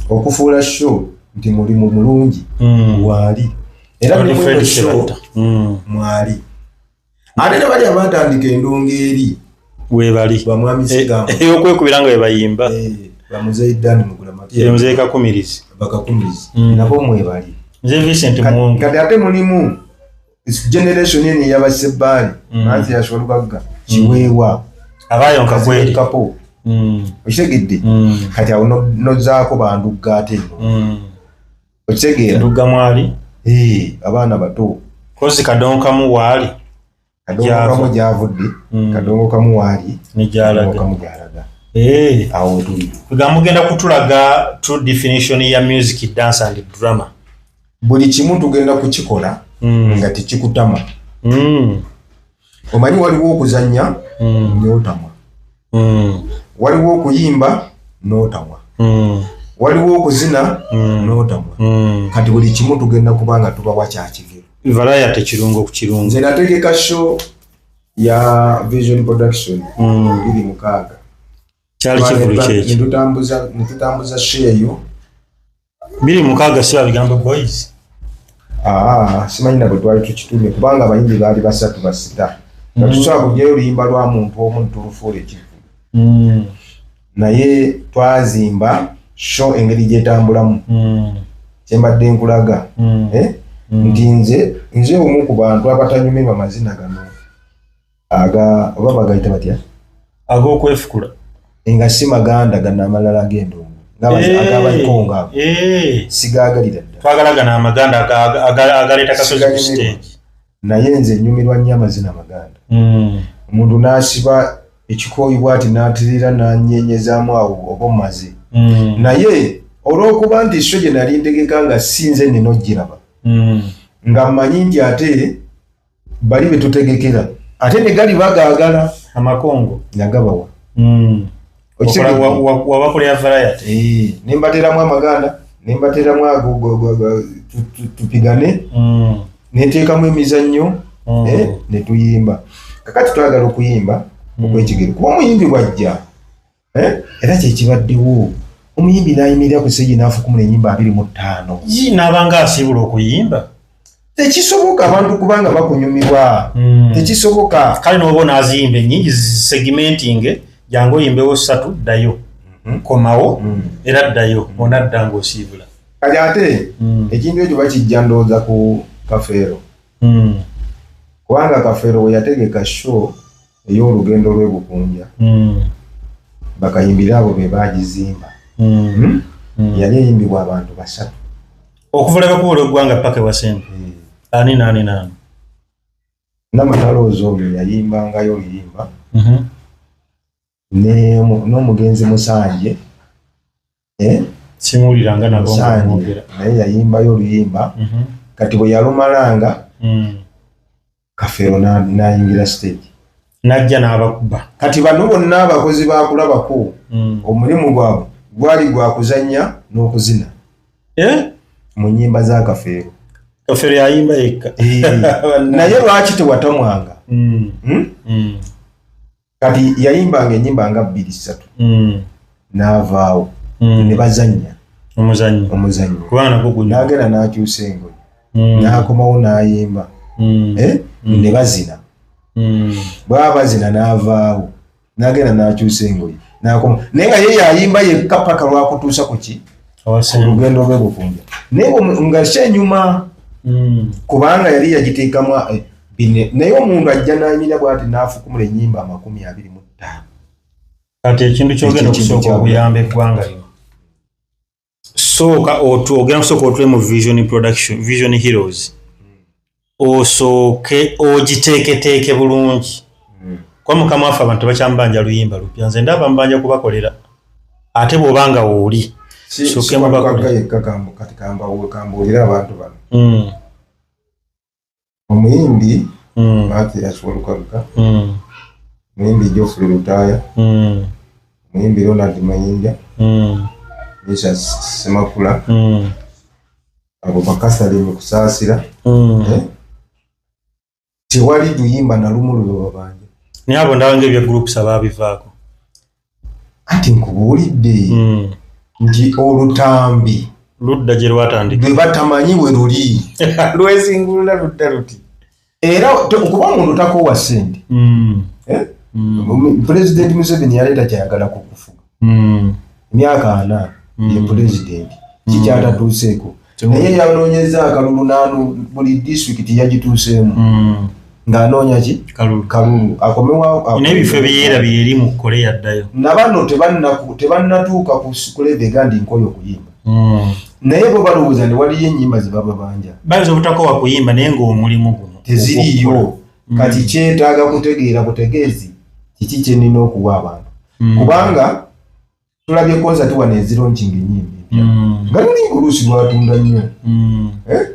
B: okufuula show nti mulimu mulungi waali. Era ne mu show mwali. Ate ne bali abatandika endongo eri
A: weebali.
B: Bamwami Sigambo.
A: Okwekubira nga bwe bayimba.
B: Bamuzeeyi Dan Mugulamatia.
A: Muzeeyi Kakumirizi.
B: Bakakumirizi. Nabo mwebali.
A: Nze Vincent Muwonge.
B: Kati ate mulimu generation eno ey'Abasebbaali. Mathias Walukagga, Kiweewa.
A: Abayonka kweri.
B: Kapo. Okitegedde? Kati awo nozzaako Bandugga ate eno. Okitegeera?
A: Ndugga mwali?
B: Abaana bato.
A: Kozi Kadonkamu waali?
B: Kadongo kamu gy'avudde, Kadongo kamu waali,
A: Ne gy'alaga.
B: Kadongo kamu gy'alaga. Awo tuli.
A: Kugamba mugenda kutulaga true definition ya music, dance and drama.
B: Buli kimu tugenda kukikola nga tekikutama. Omanyi waliwo okuzannya n'otamwa. Waliwo okuyimba n'otamwa. Waliwo okuzina n'otamwa. Kati buli kimu tugenda kuba nga tubawa kya kigero.
A: Variety kirungo ku kirungo.
B: Nze nategeka show ya Vision Production 2006.
A: Kyali kivulu kyekyo.
B: Ne tutambuza show eyo.
A: 2006 si Bigambo Boys.
B: Simanyi na bwe twali tukitumye kubanga abayimbi baali basatu basita. Nga tusobola kuggyayo oluyimba lwa muntu omu ne tulufuula ekivvulu. Naye twazimba show engeri gy'etambulamu. Kye mbadde nkulaga. Nti nze omu ku bantu abatanyumirwa mazina gano aga oba bagayita batya?
A: Ag'okwefukula.
B: Nga si maganda gano amalala ag'endongo. Ag'abakongo ago. Sigaagalira ddala.
A: Twagala gano amaganda agaleeta kasozi ku stage.
B: Naye nze nnyumirwa nnyo amazina amaganda. Omuntu n'asiba ekikooyi bw'ati n'atirira n'annyenyezaamu awo oba omumaze. Naye olw'okuba nti show gye nali ntegeka nga si nze nnina ogiraba. Nga mmanyi nti ate bali be tutegekera ate ne gali bagaagala.
A: Amakongo.
B: Nagabawa.
A: Wabakolera variety.
B: Ne mbateeramu amaganda, ne mbateeramu ago tupigane, ne nteekamu emizannyo, ne tuyimba. Kakati twagala okuyimba okw'ekigero kuba omuyimbi bw'ajja, era kye kibaddewo. Omuyimbi n'ayimirira ku stage n'afukumula ennyimba 25.
A: N'abanga asiibula okuyimba.
B: Tekisoboka abantu kubanga bakunyumirwa. Tekisoboka.
A: Kale n'oba onaaziyimba ennyingi segmenting, jangu oyimbewo 3 ddayo. Komawo era ddayo onadda ng'osiibula.
B: Kati ate ekintu ekyo bakijja ndowooza ku Kafeero. Kubanga Kafeero bwe yategeka show ey'olugendo lw'e Bukunja, bakayimbira abo be baagizimba. Yali eyimbibwa abantu 3.
A: Okuva lwe bakuba olw'eggwanga paka ewasembe. Ani naani naani?
B: Namatala oyo yayimbangayo oluyimba. N'omugenzi Musanje.
A: Simuwuliranga nabo
B: Musanje
A: ng'omwogera.
B: naye yayimbayo oluyimba. Kati bwe yalumalanga, Kafeero n'ayingira stage.
A: N'ajja n'abakuba.
B: Kati bano bonna abakozi baakulabako, omulimu gwabwe gwali gwa kuzannya n'okuzina. Mu nnyimba za Kafeero.
A: Kafeero yayimba yekka.
B: Naye lwaki tewatamwanga? Kati yayimbanga ennyimba nga 2 3. N'avaawo. Ne bazannya.
A: Omuzannyo.
B: Omuzannyo.
A: Kubanga nagwo gunyuma.
B: N'agenda n'akyusa engoye. N'akomawo n'ayimba. Ne bazina. Bwaba bazina, n'avaawo, n'agenda n'akyusa engoye, n'akoma, naye nga ye yayimba yekka paka lwakutuusa ku ki, ku lugendo lwe Bukunja, naye nga kyenyuma kubanga yali yagiteekamu bine. Naye omuntu ajja n'ayimirira bw'ati n'afukumula ennyimba 25.
A: Kati ekintu kyogenda
B: Ekyo kintu
A: okusooka okuyamba eggwanga lino, sooka ogenda kusooka otule mu Vision Production, Vision Heroes, osooke ogiteeketeeke bulungi, kuba mukama waffe abantu tebakyamubanja luyimba lupya. Nze ndaba mbanja kubakolera, ate bw'obanga wooli sooke mubakole.
B: Siwalukagga yekka. Kati kambuulire abantu bano. Omuyimbi Mathias Walukagga, omuyimbi Geoffrey Lutaaya, omuyimbi Ronald Mayinja, Misa Semakula, abo bakasalimu kusaasira. Eh? Tewali luyimba na lumu lwe babanja.
A: Naye abo ndaba nga ebya groups abaabivaako.
B: Anti nkubuulidde nti olutambi
A: ludda gye lwatandika,
B: lwe batamanyi we luli.
A: Lwezingulula ludda luti.
B: Era kuba omuntu takoowa ssente. Eh? Pulezidenti Museveni yaleeta kyayagala kukufuga emyaka 40 ye pulezidenti, kikyatatuuseeko, naye yanoonyeza akalulu nanu buli disitulikiti yagituuseemu ng'anoonya ki?
A: Kalulu.
B: Kalulu akomewo.
A: N'ebifo ebyeyeerabira eri mu Korea ddayo.
B: Nabano tebannatuuka ku level ega ndi nkoyo okuyimba, naye bo balowooza ne waliyo ennyimba ze baba banja.
A: Bayinza obutakowa kuyimba, naye ng'omulimu guno
B: teziriiyo. Kati kyetaaga kutegeera butegeezi kiki kyenina okuwa abantu, kubanga tulabye concert wano ezilaunchinga ennyimba empya nga lulinga oluusi lwatunda nnyo. Eh?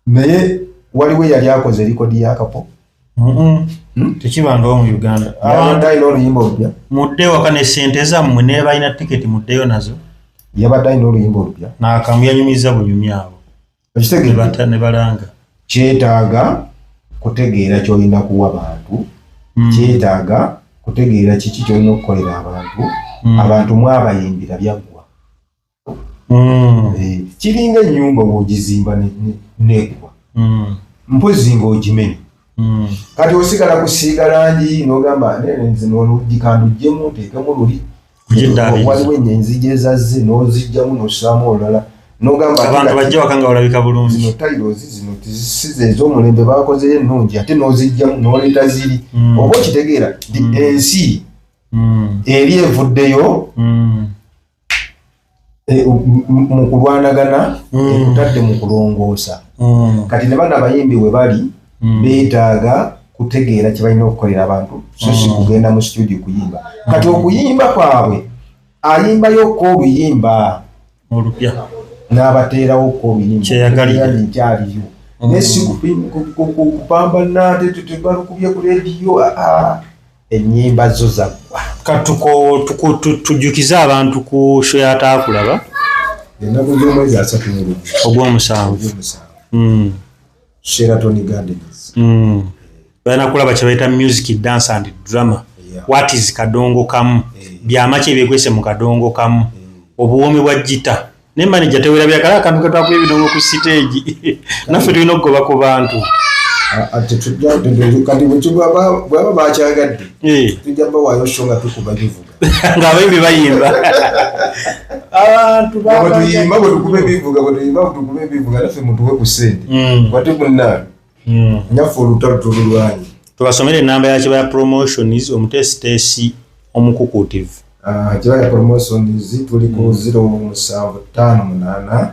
B: Naye waliwo eyali akoze record ya Kapo.
A: Tekibangawo mu Uganda.
B: Yabadde alina oluyimba olupya.
A: Mudde waka ne sente zammwe, ne balina tiketi muddeyo nazo.
B: Yabadde alina oluyimba olupya.
A: Nakamu yanyumiza bunyumi abo.
B: Okitegeera?
A: Ne balanga.
B: Kyetaaga kutegeera kyolina kuwa bantu. Kyetaaga kutegeera kiki kyolina okukolera abantu. Abantu mwabayimbira byaggwa. Eh, kiringa ennyumba bw'ogizimba neggwa, mpozi ng'ogimenya. Kati osigala kusiiga langi n'ogamba oluggi kanduggyemu nteekemu luli.
A: Kugiddaabiriza.
B: Waliwo enzigi ezazze n'ozijjamu n'ossaamu olulala n'ogamba ate
A: abantu
B: kati
A: bajje waka nga balabika bulungi.
B: Zino tiles zino si ze ez'omulembe, bakozeyo ennungi, ate n'ozijjamu n'oleeta ziri. Oba okitegeera nti ensi eri evuddeyo mu kulwanagana, ekutadde mu kulongoosa. Kati ne bano abayimbi we bali beetaaga kutegeera kye balina okukolera abantu, so si kugenda mu studio kuyimba. Kati okuyimba kwabwe, ayimbayokko oluyimba
A: olupya
B: n'abateerawokko oluyimba.
A: Kyeyagalire.
B: Nti nkyaliyo, naye si kupambana tebalukubye ku rediyo. Ennyimba zo zaggwa.
A: Tujjukize abantu ku show yataakulaba.
B: Ennaku z'omwezi 31
A: ogw'omusanvu.
B: Ogw'omusanvu, Sheraton Gardens.
A: Balina kulaba kye bayita music, dance and drama. What is kadongo kamu? Byama ki ebyekwese mu kadongo kamu? Obuwoomi bwa gita naye manager tewerabira kale akantu ketwakuba ebidongo ku siteegi, naffe tulina okugoba ku bantu.
B: Kati bwaba bakyagadde, tujja bawaayo show nga tukuba bivuga.
A: Ng'abayimbi bayimba abantu.
B: Bwetuyimba bwetukuba ebivuga, bwetuyimba bwetukuba ebivuga, naffe mutuwe ku sente. Wate munnange, nyaffe olutalo tululwanyi.
A: Tubasomere enamba ya Kibaya Promotions, omuteesiteesi omukukuutivu.
B: Kibaya Promotions tuli ku 0758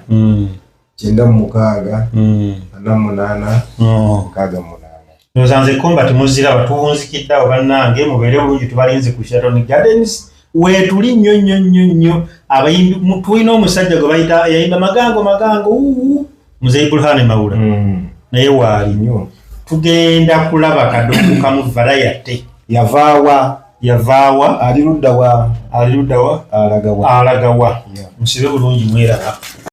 B: 96 48 68.
A: Ndowooza nze combat muziraba, tuwunzikidde awo. Bannange, mubeere bulungi, tubalinze ku Sheraton Gardens, weetuli nnyo nnyo nnyo nnyo. Abayimbi tulina omusajja gwe bayita yayimba magango magango uu Muzeyi Burhane Mawula, naye waali.
B: Nnyo.
A: Tugenda kulaba kadongo kamu variety.
B: Yavaawa?
A: Yavaawa?
B: Ali ludda wa?
A: Ali luddawa?
B: Alagawa?
A: Alagawa?
B: Yeah.
A: Musibe bulungi, mweraba.